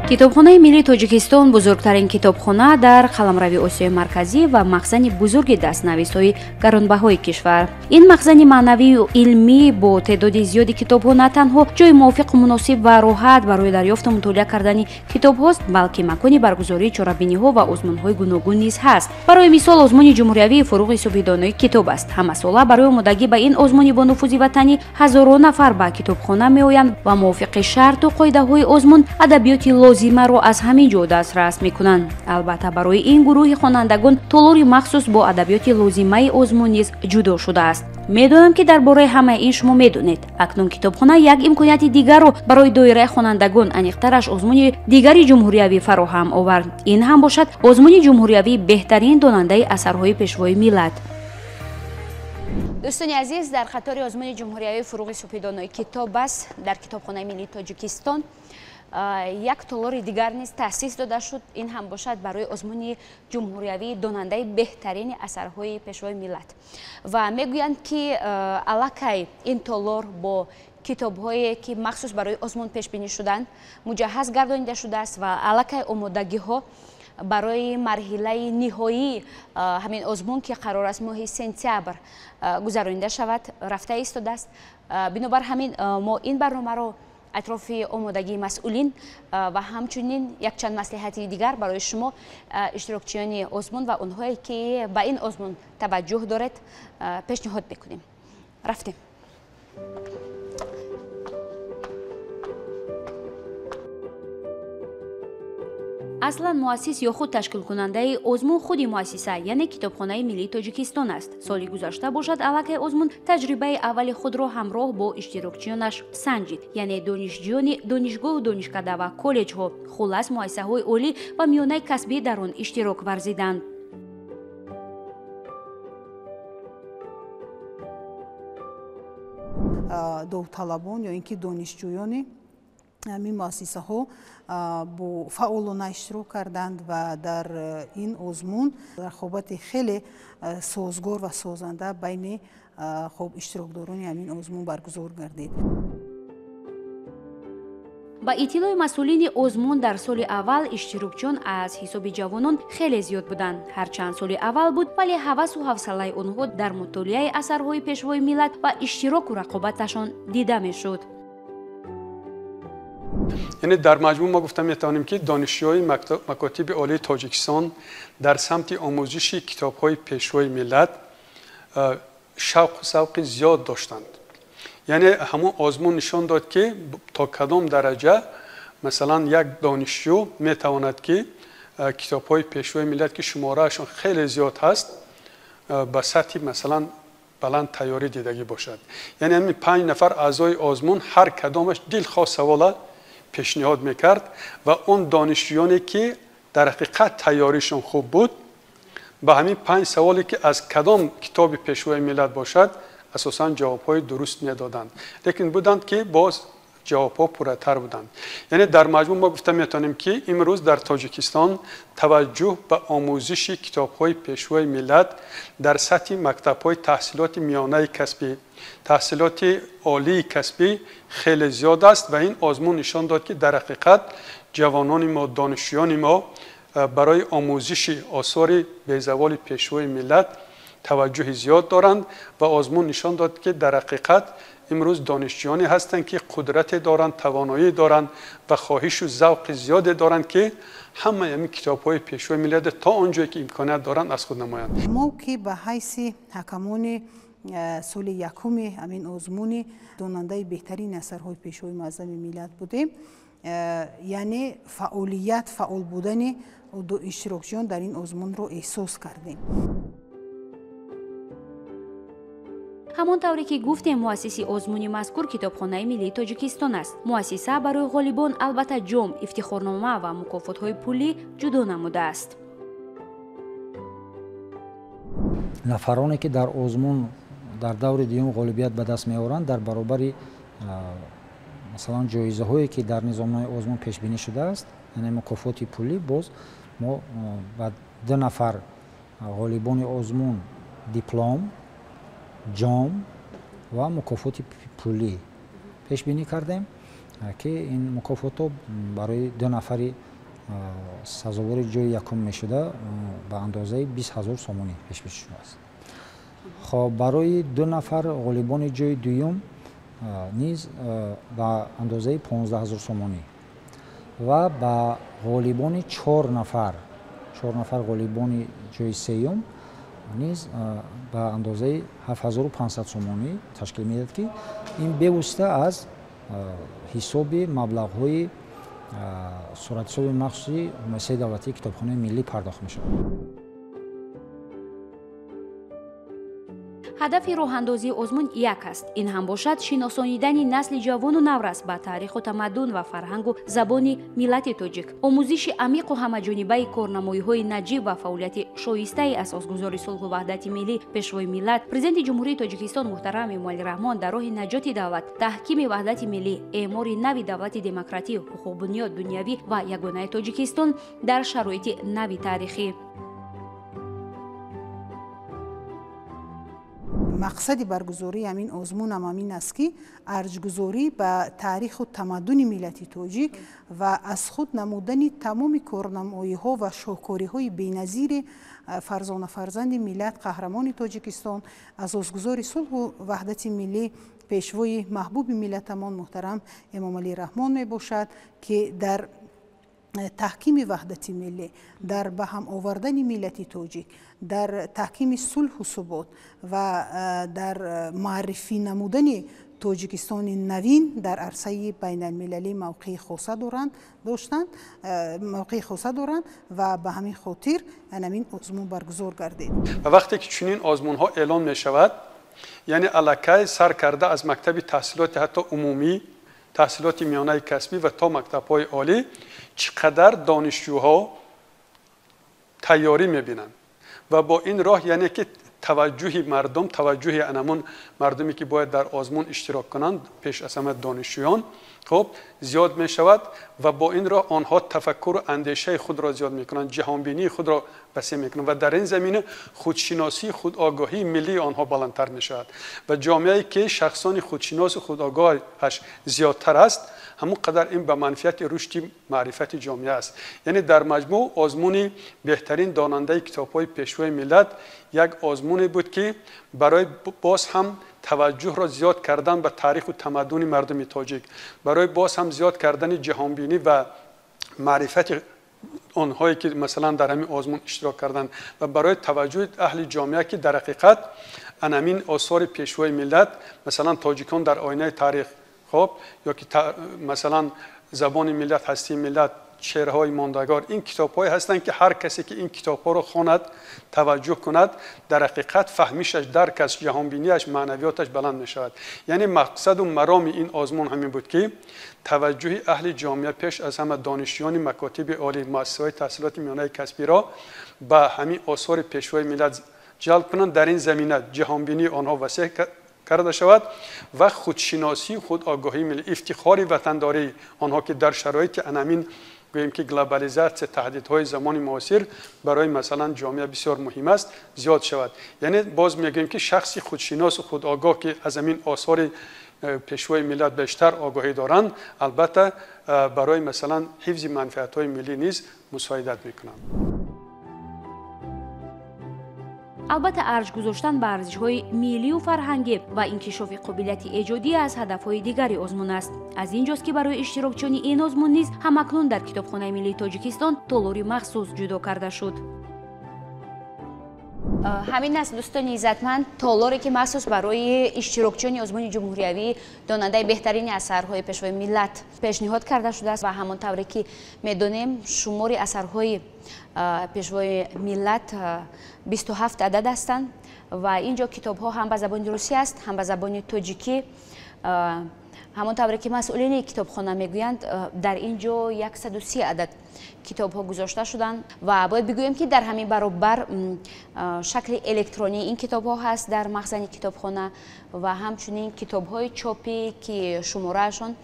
Китобхонаи миллии Тоҷикистон бузургтарин китобхона дар қаламрави Осиёи Марказӣ ва махзани бузурги дастнависҳои гаронбаҳои кишвар. Ин махзани маънавию илмӣ бо теъдоди зиёди китобҳо на танҳо ҷои мувофиқу муносиб ва роҳат барои дарёфту мутолиа кардани китобҳост, балки макони баргузории чорабиниҳо ва озмунҳои гуногун низ ҳаст. Барои мисол, озмуни ҷумҳуриявии «Фуруғи субҳидонои китоб» аст. Ҳамасола барои омодагӣ ба ин озмуни бонуфузи ватанӣ ҳазорон нафар ба китобхона меоянд ва мувофиқи шарту қоидаҳои озмун адабиёти лозимаро аз ҳамин ҷо дастрас мекунанд. Албатта, барои ин гурӯҳи хонандагон толори махсус бо адабиёти лозимаи озмун низ ҷудо шудааст. Медонам, ки дар бораи ҳамаи ин шумо медонед. Акнун китобхона як имконияти дигарро барои доираи хонандагон, аниқтараш озмуни дигари ҷумҳуриявӣ фароҳам овард. Ин ҳам бошад озмуни ҷумҳуриявии «Беҳтарин донандаи асарҳои пешвои миллат». Дӯстони азиз, дар қатори озмуни ҷумҳуриявии «Фуруғи субҳидонои китоб» аст дар Китобхонаи миллии Тоҷикистон як толори дигар низ таъсис дода шуд. Ин ҳам бошад барои озмуни ҷумҳуриявии «Донандаи беҳтарини асарҳои пешвои миллат». Ва мегӯянд, ки аллакай ин толор бо китобҳое, ки махсус барои озмун пешбинӣ шуданд, муҷаҳҳаз гардонида шудааст ва аллакай омодагиҳо барои марҳилаи ниҳоии ҳамин озмун, ки қарор аст моҳи сентябр гузаронида шавад, рафта истодааст. Бинобар ҳамин, мо ин барномаро атрофи омодагии масъулин ва ҳамчунин якчанд маслиҳати дигар барои шумо, иштирокчиёни озмун ва онҳое, ки ба ин озмун таваҷҷӯҳ доред, пешниҳод мекунем. Рафтем. Аслан муассис ё худ ташкилкунандаи озмун худи муассиса, яъне Китобхонаи миллии Тоҷикистон аст. Соли гузашта бошад, аллакай озмун таҷрибаи аввали худро ҳамроҳ бо иштирокчиёнаш санҷид, яъне донишҷӯёни донишгоҳу донишкада ва коллеҷҳо, хуллас, муассисаҳои олӣ ва миёнаи касбӣ дар он иштирок варзиданд. Довталабон ё ин ки донишҷӯёни ҳамин муассисаҳо бо фаъолона иштирок карданд ва дар ин озмун рақобати хеле созгор ва созанда байни хоб иштирокдорони ҳамин озмун баргузор гардид. Ба иттилои масъулини озмун, дар соли аввал иштирокчиён аз ҳисоби ҷавонон хеле зиёд буданд. Ҳарчанд соли аввал буд, вале ҳавасу ҳавсалаи онҳо дар мутолиаи асарҳои пешвои миллат ва иштироку рақобаташон дида мешуд. Яъне дар маҷмӯъ мо гуфта метавонем, ки донишҷӯёни макотиби олии Тоҷикистон дар самти омӯзиши китобҳои пешвои миллат шавқу завқи зиёд доштанд. Яъне ҳамон озмун нишон дод, ки то кадом дараҷа, масалан, як донишҷӯ метавонад, ки китобҳои пешвои миллат, ки шумораашон хеле зиёд ҳаст, ба сатҳи, масалан, баланд тайёрӣ дидагӣ бошад. Яъне ҳамин 5 нафар аъзои озмун ҳар кадомаш дилхоҳ савола пешниҳод мекард ва он донишҷӯёне, ки дар ҳақиқат тайёришон хуб буд, ба ҳамин панҷ саволе, ки аз кадом китоби пешвои миллат бошад, асосан ҷавобҳои дуруст медоданд. Лекин буданд, ки боз ҷавобҳо пурратар буданд. Яъне дар маҷмӯъ мо гуфта метавонем, ки имрӯз дар Тоҷикистон таваҷҷӯҳ ба омӯзиши китобҳои пешвои миллат дар сатҳи мактабҳои таҳсилоти миёнаи касбӣ, таҳсилоти олии касбӣ хеле зиёд аст ва ин озмун нишон дод, ки дар ҳақиқат ҷавонони мо, донишҷӯёни мо барои омӯзиши осори безаволи пешвои миллат таваҷҷӯҳи зиёд доранд ва озмун нишон дод, ки дар ҳақиқат имрӯз донишҷӯёне ҳастанд, ки қудрате доранд, тавоноӣ доранд ва хоҳишу завқи зиёде доранд, ки ҳамаи ҳамин китобҳои пешвои миллат то он ҷое ки имконият доранд, аз худ намоянд. Мо, ки ба ҳайси ҳакамони соли якуми ҳамин озмуни «Донандаи беҳтарини асарҳои пешвои муаззами миллат» будем, яъне фаъолият, фаъол будани иштирокчиён дар ин озмунро эҳсос кардем. Ҳамон тавре ки гуфтем, муассиси озмуни мазкур Китобхонаи миллии Тоҷикистон аст. Муассиса барои ғолибон албатта ҷом, ифтихорнома ва мукофотҳои пулӣ ҷудо намудааст. Нафароне, ки дар озмун дар даври дуюм ғолибият ба даст меоранд, дар баробари, масалан, ҷоизаҳое, ки дар низомнои озмун пешбинӣ шудааст, яъне мукофоти пулӣ, боз мо ба 2 нафар ғолибони озмун диплом, ҷом ва мукофоти пулӣ пешбинӣ кардем. ки ин мукофотҳо барои 2 нафари сазовори ҷои якум мешуда ба андозаи 20 000 сомонӣ пешбинӣ шудааст. Хоб, барои 2 нафар ғолибони ҷои дуюм низ ба андозаи 15 000 сомонӣ ва ба ғолибони 4 нафар ғолибони ҷои сеюм низ ба андозаи 7500 сомонӣ ташкил медиҳад, ки ин бевосита аз ҳисоби маблағҳои суратҳисоби махсуси Муассисаи давлатии китобхонаи миллӣ пардохт мешавад. Ҳадафи роҳандозии озмун як аст. Ин ҳам бошад шиносонидани насли ҷавону наврас ба таъриху тамаддун ва фарҳангу забони миллати тоҷик, омӯзиши амиқу ҳамаҷонибаи корнамоиҳои наҷиб ва фаъолияти шоистаи асосгузори сулҳу ваҳдати миллӣ, Пешвои миллат, Президенти Ҷумҳурии Тоҷикистон муҳтарам Эмомалӣ Раҳмон дар роҳи наҷоти давлат, таҳкими ваҳдати миллӣ, эъмори нави давлати демократӣ, ҳуқуқбунёд, дунявӣ ва ягонаи Тоҷикистон дар шароити нави таърихӣ. Мақсади баргузории ҳамин озмунам ҳамин аст, ки арҷгузорӣ ба таъриху тамаддуни миллати тоҷик ва аз худ намудани тамоми корнамоиҳо ва шоҳкориҳои беназири фарзона-фарзанди миллат, қаҳрамони Тоҷикистон, асосгузори сулҳу ваҳдати миллӣ, пешвои маҳбуби миллатамон муҳтарам Эмомалӣ Раҳмон мебошад, ки дар таҳкими ваҳдати миллӣ, дар ба ҳам овардани миллати тоҷик, дар таҳкими сулҳу субот ва дар муаррифӣ намудани Тоҷикистони навин дар арсаи байналмилалӣ мавқеи хоса доранд ва ба ҳамин хотир ҳамин озмун баргузор гардид. Ва вақте ки чунин озмунҳо эълон мешавад, яъне аллакай сар карда аз мактаби таҳсилоти ҳатто умумӣ, таҳсилоти миёнаи касбӣ ва то мактабҳои олӣ чӣ қадар донишҷӯҳо тайёрӣ мебинанд ва бо ин роҳ, яъне ки таваҷҷӯҳи мардум, таваҷҷӯҳи анамун мардуме ки бояд дар озмун иштирок кунанд, пеш аз ҳама донишҷӯён, хуб зиёд мешавад ва бо ин роҳ онҳо тафаккуру андешаи худро зиёд мекунанд, ҷаҳонбинии худро васеъ мекунанд ва дар ин замина худшиносии, худогоҳии миллии онҳо баландтар мешавад ва ҷомеае ки шахсони худшиносу худогоҳаш зиёдтар аст, ҳамон қадар ин ба манфиати рушди маърифати ҷомеа аст. Яъне дар маҷмӯъ озмуни беҳтарин донандаи китобҳои Пешвои миллат як озмуне буд, ки барои боз ҳам таваҷҷӯҳро зиёд кардан ба таъриху тамаддуни мардуми тоҷик, барои боз ҳам зиёд кардани ҷаҳонбинӣ ва маърифати онҳое ки масалан дар ҳамин озмун иштирок карданд ва барои таваҷҷӯҳи аҳли ҷомеа, ки дар ҳақиқат анамин осори Пешвои миллат, масалан тоҷикон дар оинаи таърих, хоб ё ки масалан забони миллат, ҳастии миллат, шеърҳои мондагор, ин китобҳое ҳастанд, ки ҳар касе ки ин китобҳоро хонад, таваҷҷӯҳ кунад, дар ҳақиқат фаҳмишаш, даркаш, ҷаҳонбинияш, маънавиёташ баланд мешавад. Яъне мақсаду мароми ин озмун ҳамин буд, ки таваҷҷӯҳи аҳли ҷомеа, пеш аз ҳама донишҷӯёни макотиби олӣ, муассисаҳои таҳсилоти миёнаи касбиро ба ҳамин осори Пешвои миллат ҷалб кунанд, дар ин замина ҷаҳонбинии онҳо васеъ карда шавад ва худшиносӣ, худогоҳии миллӣ, ифтихори ватандории онҳо, ки дар шароити анамин гӯем ки глобализатсия, таҳдидҳои замони муосир барои масалан ҷомеа бисёр муҳим аст, зиёд шавад. Яъне боз мегӯем ки шахси худшиносу худогоҳ, ки аз ҳамин осори Пешвои миллат бештар огоҳӣ доранд, албатта барои масалан ҳифзи манфиатҳои миллӣ низ мусоидат мекунанд. Албатта, арҷ гузоштан ба арзишҳои миллию фарҳангӣ ва инкишофи қобилияти эҷодӣ аз ҳадафҳои дигари озмун аст. Аз ин ҷост, ки барои иштирокчиёни ин озмун низ ҳамакнун дар Китобхонаи миллии Тоҷикистон толори махсус ҷудо карда шуд. Ҳамин аст, дӯстони иззатманд, толоре ки махсус барои иштирокчиёни озмуни ҷумҳуриявӣ донандаи беҳтарини асарҳои Пешвои миллат пешниҳод карда шудааст ва ҳамон тавре ки медонем, шумори асарҳои Пешвои миллат 27 адад ҳастанд ва ин ҷо китобҳо ҳам ба забони русӣ аст, ҳам ба забони тоҷикӣ. Ҳамон тавре ки масъулини китобхона мегӯянд, дар ин ҷо 130 адад китобҳо гузошта шуданд ва бояд бигӯем, ки дар ҳамин баробар шакли электронии ин китобҳо ҳаст дар махзани китобхона ва ҳамчунин китобҳои чопӣ, ки шумораашон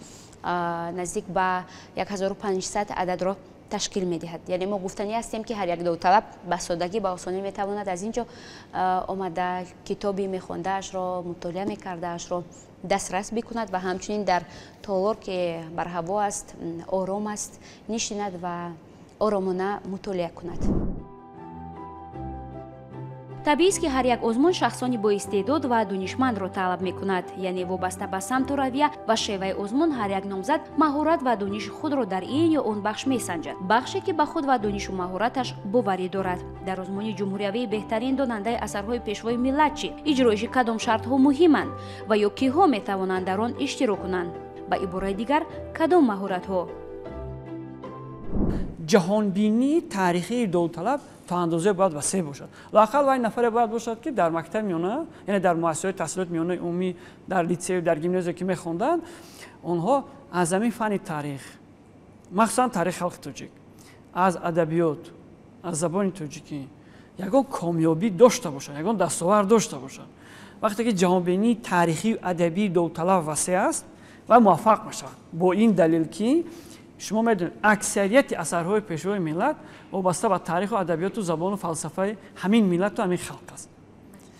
наздик ба 1500 ададро Ташкил медиҳад. Яъне мо гуфтанӣ ҳастем, ки ҳар як довталаб ба содагӣ, ба осонӣ метавонад аз ин ҷо омада китоби мехондаашро, мутолиа мекардаашро дастрас бикунад ва ҳамчунин дар толор, ки барҳаво аст, ором аст, нишинад ва оромона мутолиа кунад. Табиист, ки ҳар як озмун шахсони боистеъдод ва донишмандро талаб мекунад. Яъне вобаста ба самту равия ва шеваи озмун ҳар як номзад маҳорат ва дониши худро дар ин ё он бахш месанҷад, бахше ки ба худ ва донишу маҳораташ боварӣ дорад. Дар озмуни ҷумҳуриявии беҳтарин донандаи асарҳои Пешвои миллат чӣ иҷроиши кадом шартҳо муҳиманд ва ё киҳо метавонанд дар он иштирок кунанд? Ба ибораи дигар, кадом маҳоратҳо? Ҷаҳонбинии таърихии довталаб то андозае бояд васеъ бошад. Лоақал вай нафаре бояд бошад, ки дар мактаби миёна, яъне дар муассисаҳои таҳсилоти миёнаи умумӣ, дар литсею дар гимназия ки мехонданд, онҳо аз ҳамин фанни таърих, махсусан таърихи халқи тоҷик, аз адабиёт, аз забони тоҷикӣ ягон комёбӣ дошта бошанд, ягон дастовард дошта бошанд. Вақте ки ҷаҳонбинии таърихию адабии довталаб васеъ аст, вай муваффақ мешавад, бо ин далел ки шумо медонед, аксарияти асарҳои Пешвои миллат вобаста ба таъриху адабиёту забону фалсафаи ҳамин миллату ҳамин халқ аст.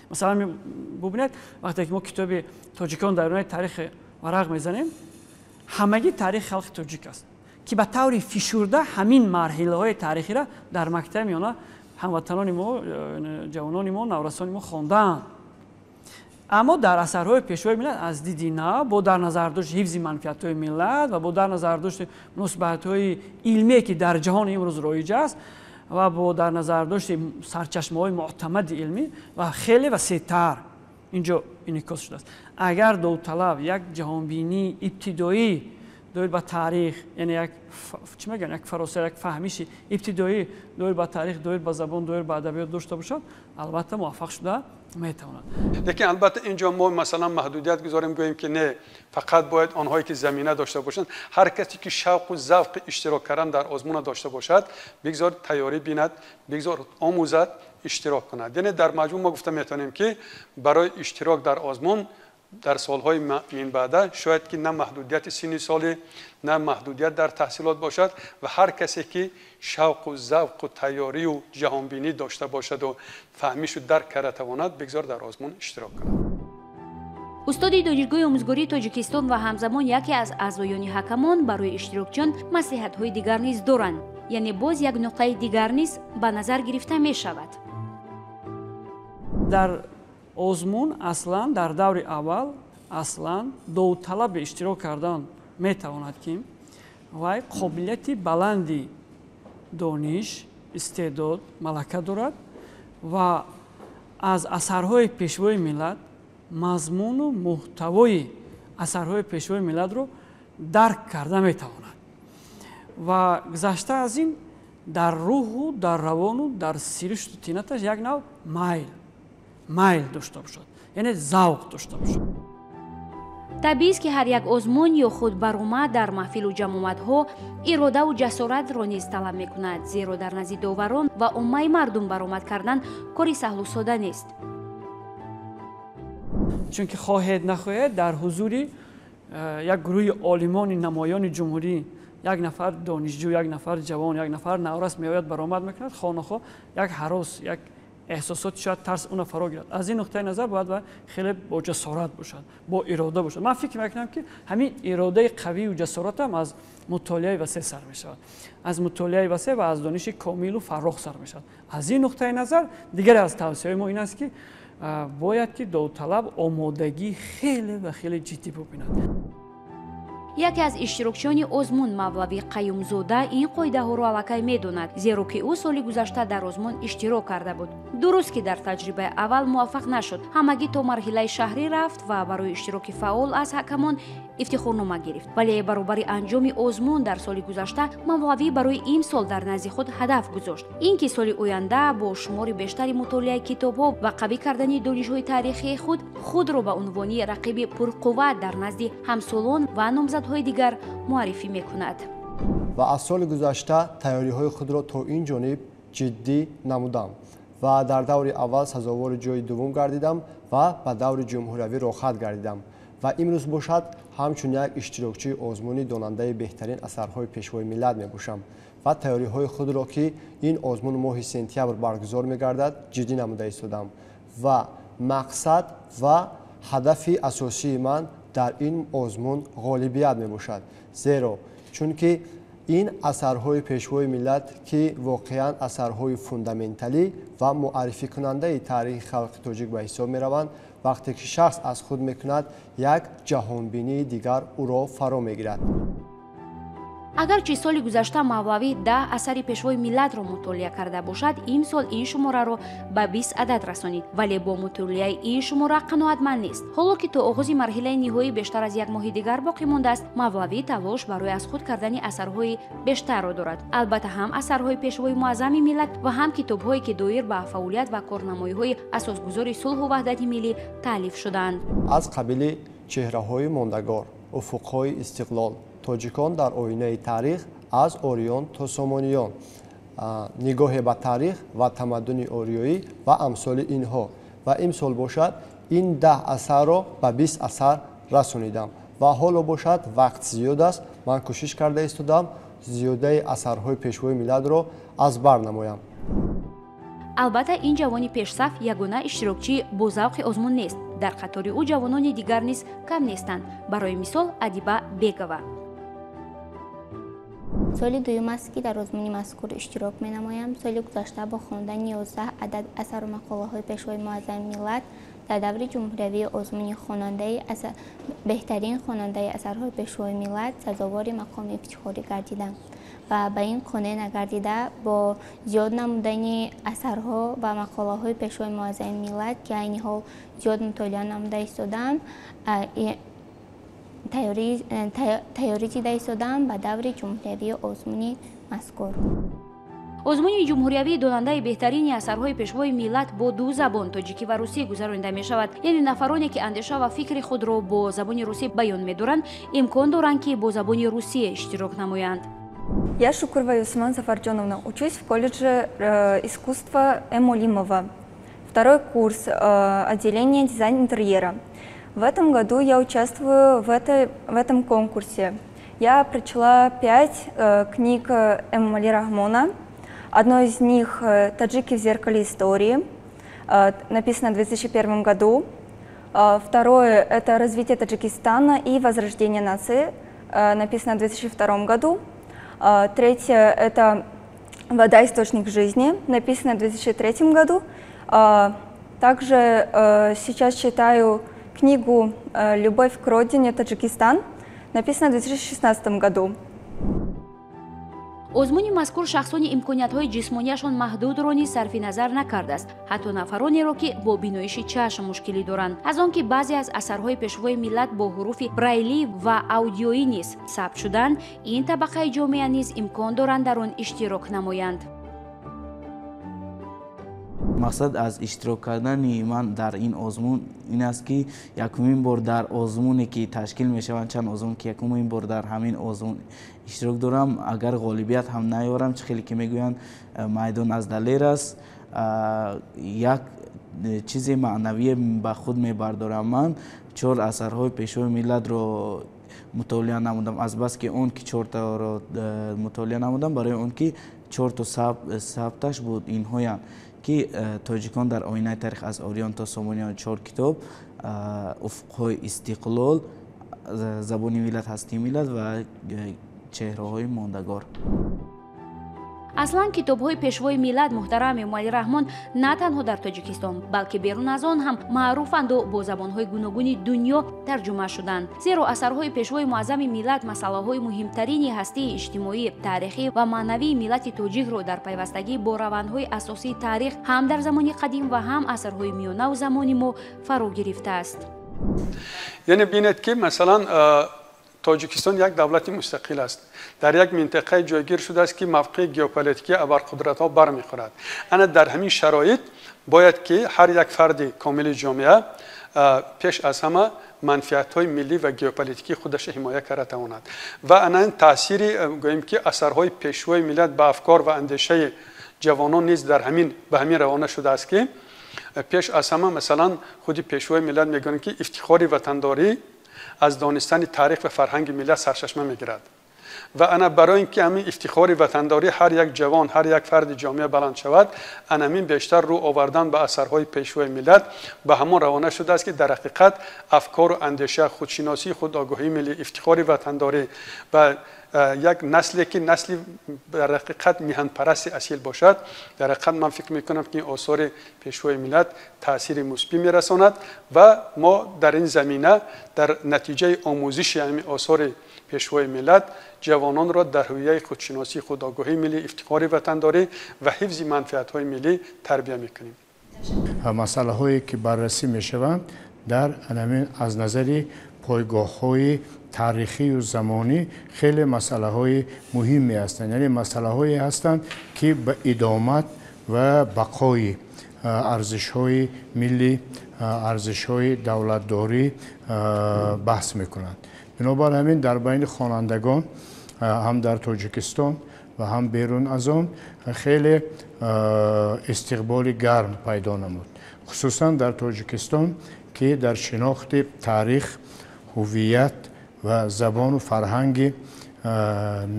Масалан, бубинед, вақте ки мо китоби «Тоҷикон дар оинаи таърихи» варақ мезанем, ҳамагӣ таърихи халқи тоҷик аст, ки ба таври фишурда ҳамин марҳилаҳои таърихиро дар мактаби миёна ҳамватанони мо, ҷавонони мо, наврасони мо хондаанд. Аммо дар асарҳои Пешвои миллат аз диди нав, бо дар назардошти ҳифзи манфиатҳои миллат ва бо дар назардошти муносибатҳои илмие, ки дар ҷаҳони имрӯз роиҷ аст, ва бо дар назардошти сарчашмаҳои муътамади илмӣ ва хеле васеътар инҷо инъикос шудааст. Агар довталаб як ҷаҳонбинии ибтидоӣ доир ба таърих, яъне як, чӣ мегӯянд, як фароса, як фаҳмиши ибтидоӣ доир ба таърих, доир ба забон, доир ба адабиёт дошта бошад, албатта муваффақ шуда метавонад. Лекин албатта инҷо мо, масалан, маҳдудият гузорем, гӯем, ки не, фақат бояд онҳое ки замина дошта бошанд. Ҳар касе ки шавқу завқи иштирок кардан дар озмуна дошта бошад, бигзор тайёрӣ бинад, бигзор омӯзад, иштирок кунад. Яъне дар маҷмӯъ мо гуфта метавонем, ки барои иштирок дар озмун дар солҳои минбаъда шояд ки на маҳдудияти синни солӣ, на маҳдудият дар таҳсилот бошад ва ҳар касе ки шавқу завқу тайёрию ҷаҳонбинӣ дошта бошаду фаҳмишу дарк карда тавонад, бигзор дар озмун иштирок кунад. Устоди Донишгоҳи омӯзгории Тоҷикистон ва ҳамзамон яке аз аъзоёни ҳакамон барои иштирокчиён маслиҳатҳои дигар низ доранд. Яъне боз як нуқтаи дигар низ ба назар гирифта мешавад. Дар озмун аслан дар даври аввал аслан довталаби иштирок кардан метавонад, ки вай қобилияти баланди дониш, истеъдод, малака дорад ва аз асарҳои Пешвои миллат мазмуну муҳтавои асарҳои Пешвои миллатро дарк карда метавонад ва гузашта аз ин дар рӯҳу дар равону дар сиришту тинаташ як нав майл дошта бошад, яъне завқ дошта бошад. Табиист, ки ҳар як озмун ё худ баромад дар маҳфилу ҷамъомадҳо иродаву ҷасоратро низ талаб мекунад, зеро дар назди доварон ва оммаи мардум баромад кардан кори саҳлу сода нест. Чунки хоҳед нахоҳед, дар ҳузури як гурӯҳи олимони намоёни ҷумҳурӣ як нафар донишҷӯ, як нафар ҷавон, як нафар наврас меояд, баромад мекунад, хонахоҳ як ҳарос, як эҳсосоти шояд тарс уна фаро гирад. Аз ин нуқтаи назар бояд ва хеле бо ҷасорат бошад, бо ирода бошад. Ман фикр мекунам, ки ҳамин иродаи қавию ҷасоратам аз мутолиаи васеъ сар мешавад, аз мутолиаи васеъ ва аз дониши комилу фаррох сар мешавад. Аз ин нуқтаи назар дигаре аз тавсияҳои мо ин аст, ки бояд ки довталаб омодагӣ хеле ва хеле ҷиддӣ бубинад. Яке аз иштирокчиёни озмун, Мавлавӣ Қаюмзода, ин қоидаҳоро аллакай медонад, зеро ки ӯ соли гузашта дар озмун иштирок карда буд. Дуруст, ки дар таҷрибаи аввал муваффақ нашуд, ҳамагӣ то марҳилаи шаҳрӣ рафт ва барои иштироки фаъол аз ҳакамон ифтихорнома гирифт. Вале баробари анҷоми озмун дар соли гузашта Мавлавӣ барои имсол дар назди худ ҳадаф гузошт, ин ки соли оянда бо шумори бештари мутолиаи китобҳо ва қавӣ кардани донишҳои таърихии худ худро ба унвони рақиби пурқувват дар назди ҳамсолон ва номзадҳои дигар муаррифӣ мекунад. Ва аз соли гузашта тайёриҳои худро то ин ҷониб ҷиддӣ намудам ва дар даври аввал сазовори ҷои дуввум гардидам ва ба даври ҷумҳуриявӣ роҳхат гардидам ва имрӯз бошад, ҳамчун як иштирокчии озмуни донандаи беҳтарин асарҳои Пешвои миллат мебошам. Ва тайёриҳои худро, ки ин озмун моҳи сентябр баргузор мегардад, ҷиддӣ намуда истодам ва мақсад ва ҳадафи асосии ман дар ин озмун ғолибият мебошад, зеро чунки ин асарҳои Пешвои миллат, ки воқеан асарҳои фундаменталӣ ва муаррификунандаи таърихи халқи тоҷик ба ҳисоб мераванд, вақте ки шахс аз худ мекунад, як ҷаҳонбинии дигар ӯро фаро мегирад. Агарчи соли гузашта Мавлавӣ 10 асари Пешвои миллатро мутолиа карда бошад, имсол ин шумораро ба 20 адад расонид, вале бо мутолиаи ин шумора қаноатманд нест. Ҳоло ки то оғози марҳилаи ниҳоӣ бештар аз як моҳи дигар боқӣ мондааст, Мавлавӣ талош барои аз худ кардани асарҳои бештарро дорад. Албатта, ҳам асарҳои Пешвои муаззами миллат ва ҳам китобҳое, ки доир ба фаъолият ва корнамоиҳои асосгузори сулҳу ваҳдати миллӣ таълиф шудаанд. Аз қабили «Чеҳраҳои мондагор», «Уфуқҳои истиқлол», «Тоҷикон дар оинаи таърих аз ориён то сомониён», «Нигоҳе ба таърих ва тамаддуни ориёӣ» ва амсоли инҳо. Ва имсол бошад, ин 10 асарро ба 20 асар расонидам ва ҳоло бошад, вақт зиёд аст, ман кӯшиш карда истодам зиёдаи асарҳои Пешвои миллатро аз бар намоям. Албатта, ин ҷавони пешсаф ягона иштирокчии бозавқи озмун нест. Дар қатори ӯ ҷавонони дигар низ кам нестанд. Барои мисол, Адиба Бегова. Соли дуюм аст, ки дар озмуни мазкур иштирок менамоям. Соли гузашта бо хондани 11 адад асару мақолаҳои Пешвои муаззами миллат дар даври ҷумҳуриявии озмуни хонандаи беҳтарин хонандаи асарҳои Пешвои миллат сазовори мақоми ифтихорӣ гардидам ва ба ин қонеъ нагардида, бо зиёд намудани асарҳо ва мақолаҳои Пешвои муаззами миллат, ки айни ҳол зиёд мутолиа намуда истодаам, тайёрӣ дида истодаам ба даври ҷумҳуриявии озмуни мазкур. Озмуни ҷумҳуриявии донандаи беҳтарини асарҳои Пешвои миллат бо ду забон, тоҷикӣ ва русӣ, гузаронида мешавад. Яъне нафароне, ки андеша ва фикри худро бо забони русӣ баён медоранд, имкон доранд, ки бо забони русӣ иштирок намоянд. Я Шукурова Юсман Сафарджоновна, учусь в колледже искусства М. Олимова. Второй курс, отделение дизайн интерьера. В этом году я участвую в этом конкурсе. Я прочла пять книг Эмомали Рахмона. Одно из них «Таджики в зеркале истории», написано в 2001 году. Второе – это «Развитие Таджикистана и возрождение нации», написано в 2002 году. Третье – это «Вода – источник жизни», написано в 2003 году. Также сейчас читаю книгу «Любовь к родине. Таджикистан», написано в 2016 году. Озмуни мазкур шахсони имкониятҳои ҷисмонияшон маҳдудро низ сарфи назар накардааст, ҳатто нафаронеро, ки бо биноиши чашм мушкилӣ доранд. Аз он ки баъзе аз асарҳои Пешвои миллат бо ҳуруфи брайлӣ ва аудиоӣ низ сабт шуданд, ин табақаи ҷомеа низ имкон доранд дар он иштирок намоянд. Мақсад аз иштирок кардани ман дар ин озмун ин аст, ки якумин бор дар озмуне, ки ташкил мешаванд, чанд озмун, ки якумин бор дар ҳамин озмун иштирок дорам. Агар ғолибият ҳам наёрам, чӣ хеле ки мегӯянд, майдон аз далер аст, як чизи маънавие ба худ мебардорам. Ман чор асарҳои Пешвои миллатро мутолиа намудам. Азбаски он ки чортаро мутолиа намудам, барои он ки чорто сабташ буд, инҳоянд ки «Тоҷикон дар оинаи таърих аз ориён то сомониён», чор китоб, «Уфуқҳои истиқлол», «Забони миллат, ҳастии миллат» ва «Чеҳраҳои мондагор». Аслан, китобҳои Пешвои миллат муҳтарам Эмомалӣ Раҳмон на танҳо дар Тоҷикистон, балки берун аз он ҳам маъруфанду бо забонҳои гуногуни дунё тарҷума шуданд, зеро асарҳои Пешвои муаззами миллат масъалаҳои муҳимтарини ҳастии иҷтимоӣ, таърихӣ ва маънавии миллати тоҷикро дар пайвастагӣ бо равандҳои асосии таърих ҳам дар замони қадим ва ҳам асрҳои миёнаву замони мо фаро гирифтааст. Яъне бинед, ки масалан Тоҷикистон як давлати мустақил аст, дар як минтақаи ҷойгир шудааст, ки мавқеи геополитикии абарқудратҳо бармехӯрад. Ана дар ҳамин шароит бояд, ки ҳар як фарди комили ҷомеа пеш аз ҳама манфиатҳои миллӣ ва геополитикии худашро ҳимоя карда тавонад. Ва ана ин таъсири, гӯем ки, асарҳои Пешвои миллат ба афкор ва андешаи ҷавонон низ дар ҳамин ба ҳамин равона шудааст, ки пеш аз ҳама, масалан, худи Пешвои миллат мегӯянд, ки ифтихори ватандорӣ аз донистани таърих ва фарҳанги миллат сарчашма мегирад. Ва ана барои ин ки ҳамин ифтихори ватандорӣ ҳар як ҷавон, ҳар як фарди ҷомеа баланд шавад, ана ҳамин бештар рӯ овардан ба асарҳои Пешвои миллат ба ҳамон равона шудааст, ки дар ҳақиқат афкору андеша, худшиносӣ, худогоҳии миллӣ, ифтихори ватандорӣ ва як насле ки насли дар ҳақиқат миҳанпарасти асил бошад. Дар ҳақиқат ман фикр мекунам, ки осори Пешвои миллат таъсири мусбӣ мерасонад ва мо дар ин замина дар натиҷаи омӯзиши ҳамин осори Пешвои миллат ҷавононро дар ҳувияи худшиносӣ, худогоҳии миллӣ, ифтихори ватандорӣ ва ҳифзи манфиатҳои миллӣ тарбия мекунем. Масъалаҳое ки баррасӣ мешаванд дар ҳамин аз назари пойгоҳҳои таърихию замонӣ хеле масъалаҳои муҳиме ҳастанд, яъне масъалаҳое ҳастанд, ки ба идомат ва бақои арзишҳои миллӣ, арзишҳои давлатдорӣ баҳс мекунанд. Бинобар ҳамин дар байни хонандагон ҳам дар Тоҷикистон ва ҳам берун аз он хеле истиқболи гарм пайдо намуд, хусусан дар Тоҷикистон, ки дар шинохти таърих, ҳувият ва забону фарҳанги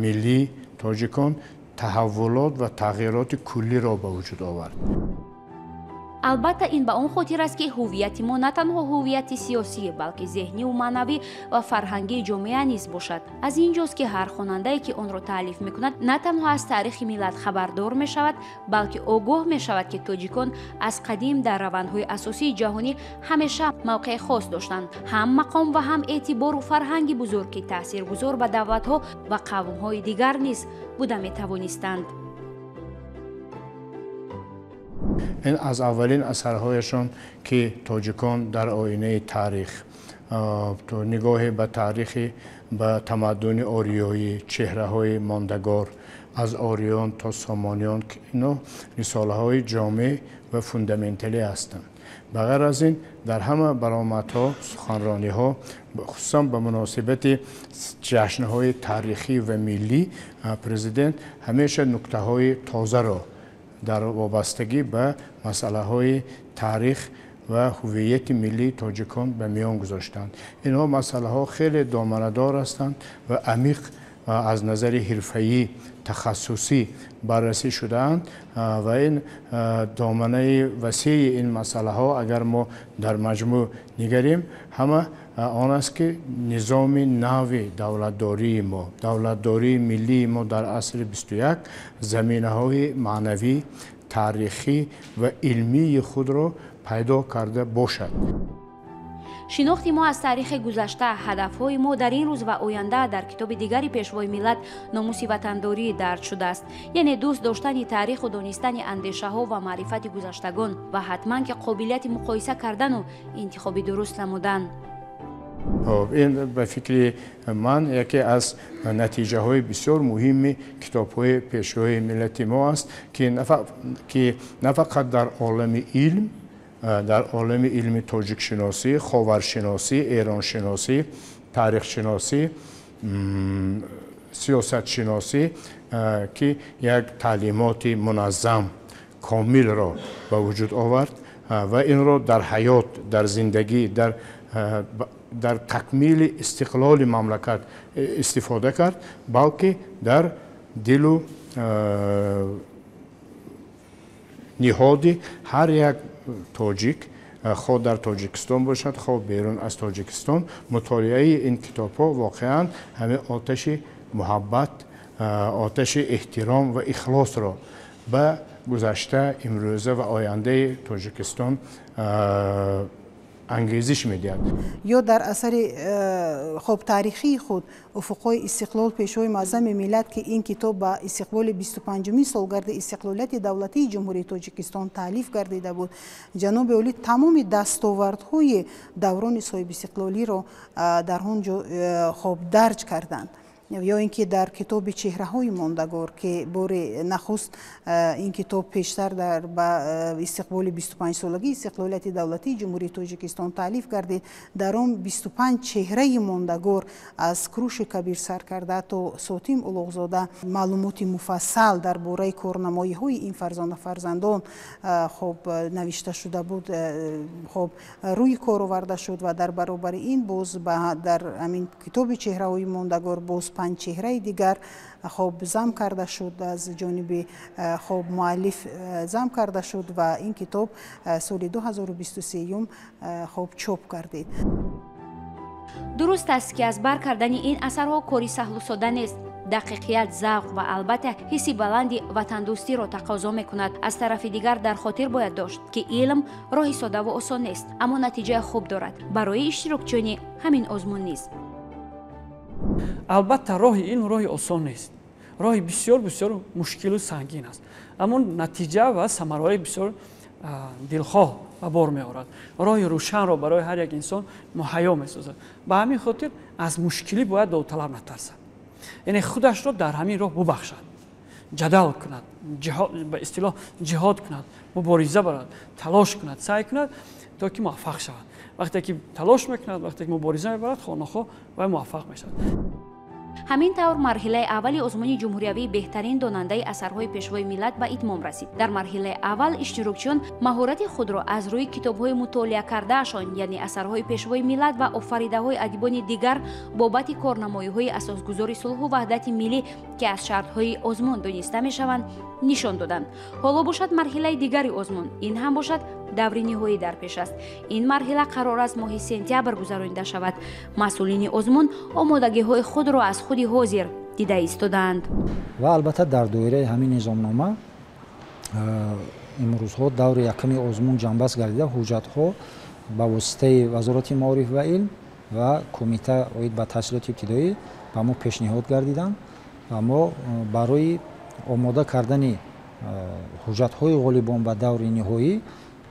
миллии тоҷикон таҳаввулот ва тағйироти куллиро ба вуҷуд овард. Албатта, ин ба он хотир аст, ки ҳувияти мо на танҳо ҳувияти сиёсӣ, балки зеҳниву маънавӣ ва фарҳангии ҷомеа низ бошад. Аз ин ҷост, ки ҳар хонандае, ки онро таълиф мекунад, на танҳо аз таърихи миллат хабардор мешавад, балки огоҳ мешавад, ки тоҷикон аз қадим дар равандҳои асосии ҷаҳонӣ ҳамеша мавқеи хос доштанд, ҳам мақом ва ҳам эътибору фарҳанги бузург, ки таъсиргузор ба давлатҳо ва қавмҳои дигар низ буда метавонистанд. Ин аз аввалин асарҳояшон, ки тоҷикон дар оинаи таърих, нигоҳе ба таърихи ба тамаддуни ориёӣ, чеҳраҳои мондагор аз ориён то сомониён, ино рисолаҳои ҷомеъ ва фундаменталӣ ҳастанд. Ба ғайр аз ин дар ҳама баромадҳо, суханрониҳо, хусусан ба муносибати ҷашнҳои таърихӣ ва миллӣ, президент ҳамеша нуктаҳои тозаро дар вобастагӣ ба масъалаҳои таърих ва ҳувияти миллии тоҷикон ба миён гузоштанд. Инҳо масъалаҳо хеле доманадор ҳастанд ва амиқ аз назари ҳирфаӣ, тахассусӣ баррасӣ шудаанд ва ин доманаи васеи ин масъалаҳо, агар мо дар маҷмӯъ нигарем, ҳама он аст, ки низоми нави давлатдории мо, давлатдории миллии мо дар асри 21 заминаҳои маънавӣ, таърихӣ ва илмии худро пайдо карда бошад. Шинохти мо аз таърихи гузашта, ҳадафҳои мо дар ин рӯз ва оянда дар китоби дигари Пешвои миллат «Номуси ватандорӣ» дарҷ шудааст, яъне дӯст доштани таъриху донистани андешаҳо ва маърифати гузаштагон ва ҳатман ки қобилияти муқоиса кардану интихоби дуруст намудан. Ин ба фикри ман яке аз натиҷаҳои бисёр муҳими китобҳои Пешвои миллати мо аст, ки на фақат дар олами илм, дар олами илми тоҷикшиносӣ, ховаршиносӣ, эроншиносӣ, таърихшиносӣ, сиёсатшиносӣ, ки як таълимоти муназзам, комилро ба вуҷуд овард ва инро дар ҳаёт, дар зиндагӣ, дар такмили истиқлоли мамлакат истифода кард, балки дар дилу ниҳоди ҳар як тоҷик, хоҳ дар Тоҷикистон бошад, хоҳ берун аз Тоҷикистон, мутолиаи ин китобҳо воқеан ҳамин оташи муҳаббат, оташи эҳтиром ва ихлосро ба гузашта, имрӯза ва ояндаи Тоҷикистон ангезиш медиҳад. Ё дар асари хоб таърихии худ «Уфуқҳои истиқлол» Пешвои муаззами миллат, ки ин китоб ба истиқболи 25-умин солгарди истиқлолияти давлатии Ҷумҳурии Тоҷикистон таълиф гардида буд, ҷаноби олӣ тамоми дастовардҳои даврони соҳибистиқлолиро дар он ҷо хоб дарҷ карданд. Ё ин ки дар китоби «Чеҳраҳои мондагор», ки бори нахуст ин китоб пештар дар ба истиқболи 25-солагии истиқлолияти давлатии Ҷумҳурии Тоҷикистон таълиф гардид, дар он 25 чеҳраи мондагор аз Куруши Кабир сар карда то Сотим Улуғзода маълумоти муфассал дар бораи корнамоиҳои ин фарзона фарзандон хоб навишта шуда буд, хоб рӯи кор оварда шуд. Ва дар баробари ин боз дар ҳамин китоби «Чеҳраҳои мондагор» боз 5 чеҳраи дигар хоб зам карда шуд, аз ҷониби хоб муаллиф зам карда шуд ва ин китоб соли 2023 хоб чоп гардид. Дуруст аст, ки аз бар кардани ин асарҳо кори саҳлу сода нест. Дақиқият, завқ ва албатта ҳисси баланди ватандӯстиро тақозо мекунад. Аз тарафи дигар дар хотир бояд дошт, ки илм роҳи содаву осон нест, аммо натиҷаи хуб дорад барои иштирокчиёни ҳамин озмун низ. Албатта, роҳи илм роҳи осон нест, роҳи бисёр бисёр мушкилу сангин аст, аммо натиҷа ва самараҳои бисёр дилхоҳ ба бор меорад, роҳи рӯшанро барои ҳар як инсон муҳайё месозад. Ба ҳамин хотир аз мушкилӣ бояд довталаб натарсад, яъне худашро дар ҳамин роҳ бубахшад, ҷадал кунад, ба истилоҳ ҷиҳод кунад, мубориза барад, талош кунад, саъй кунад, то ки муваффақ шавад. Вақте ки талош мекунад, вақте ки мубориза мебарад, хонахоҳ вай муваффақ мешавад. Ҳамин тавр, марҳилаи аввали озмуни ҷумҳуриявии беҳтарин донандаи асарҳои Пешвои миллат ба итмом расид. Дар марҳилаи аввал иштирокчиён маҳорати худро аз рӯи китобҳои мутолиа кардаашон, яъне асарҳои Пешвои миллат ва офаридаҳои адибони дигар бобати корнамоиҳои асосгузори сулҳу ваҳдати миллӣ, ки аз шартҳои озмун дониста мешаванд, нишон доданд. Ҳоло бошад марҳилаи дигари озмун, ин ҳам бошад даври ниҳоӣ дар пеш аст. Ин марҳила қарор аст моҳи сентябр гузаронида шавад. Масъулини озмун омодагиҳои худро аз худи ҳозир дида истодаанд. Ва албатта, дар доираи ҳамин низомнома имрӯзҳо даври якуми озмун ҷамъбаст гардида, ҳуҷҷатҳо ба воситаи Вазорати маориф ва илм ва Кумита оид ба таҳсилоти ибтидоӣ ба мо пешниҳод гардиданд ва мо барои омода кардани ҳуҷҷатҳои ғолибон ба даври ниҳоӣ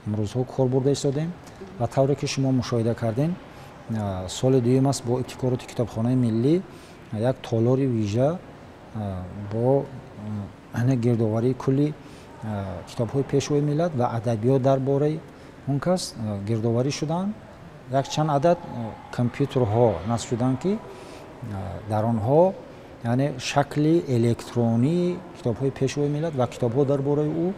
имрӯзҳо кор бурда истодем. Ва тавре ки шумо мушоҳида кардем, соли дуюм аст, бо ибтикороти Китобхонаи миллӣ як толори вижа бо гирдоварии кулли китобҳои Пешвои миллат ва адабиёт дар бораи он кас гирдоварӣ шуданд. Якчанд адад компютерҳо насб шуданд, ки дар онҳо, яъне, шакли электронии китобҳои Пешвои миллат ва китобҳо дар бораи ӯ,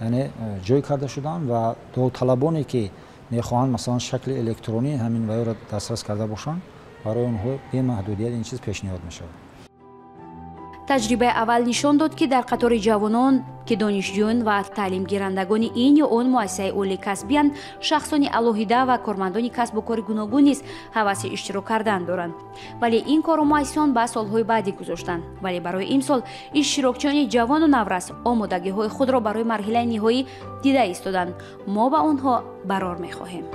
яъне, ҷой карда шуданд ва довталабоне ки мехоҳанд, масалан, шакли электронии ҳамин ваёро дастрас карда бошанд, барои онҳо бемаҳдудият ин чиз пешниҳод мешавад. Таҷрибаи аввал нишон дод, ки дар қатори ҷавонон, ки донишҷӯён ва таълимгирандагони ин ё он муассисаи олии касбиянд, шахсони алоҳида ва кормандони касбу кори гуногун низ ҳаваси иштирок кардан доранд. Вале ин корро муассисон ба солҳои баъдӣ гузоштанд. Вале барои имсол иштирокчиёни ҷавону наврас омодагиҳои худро барои марҳилаи ниҳоӣ дида истоданд. Мо ба онҳо барор мехоҳем.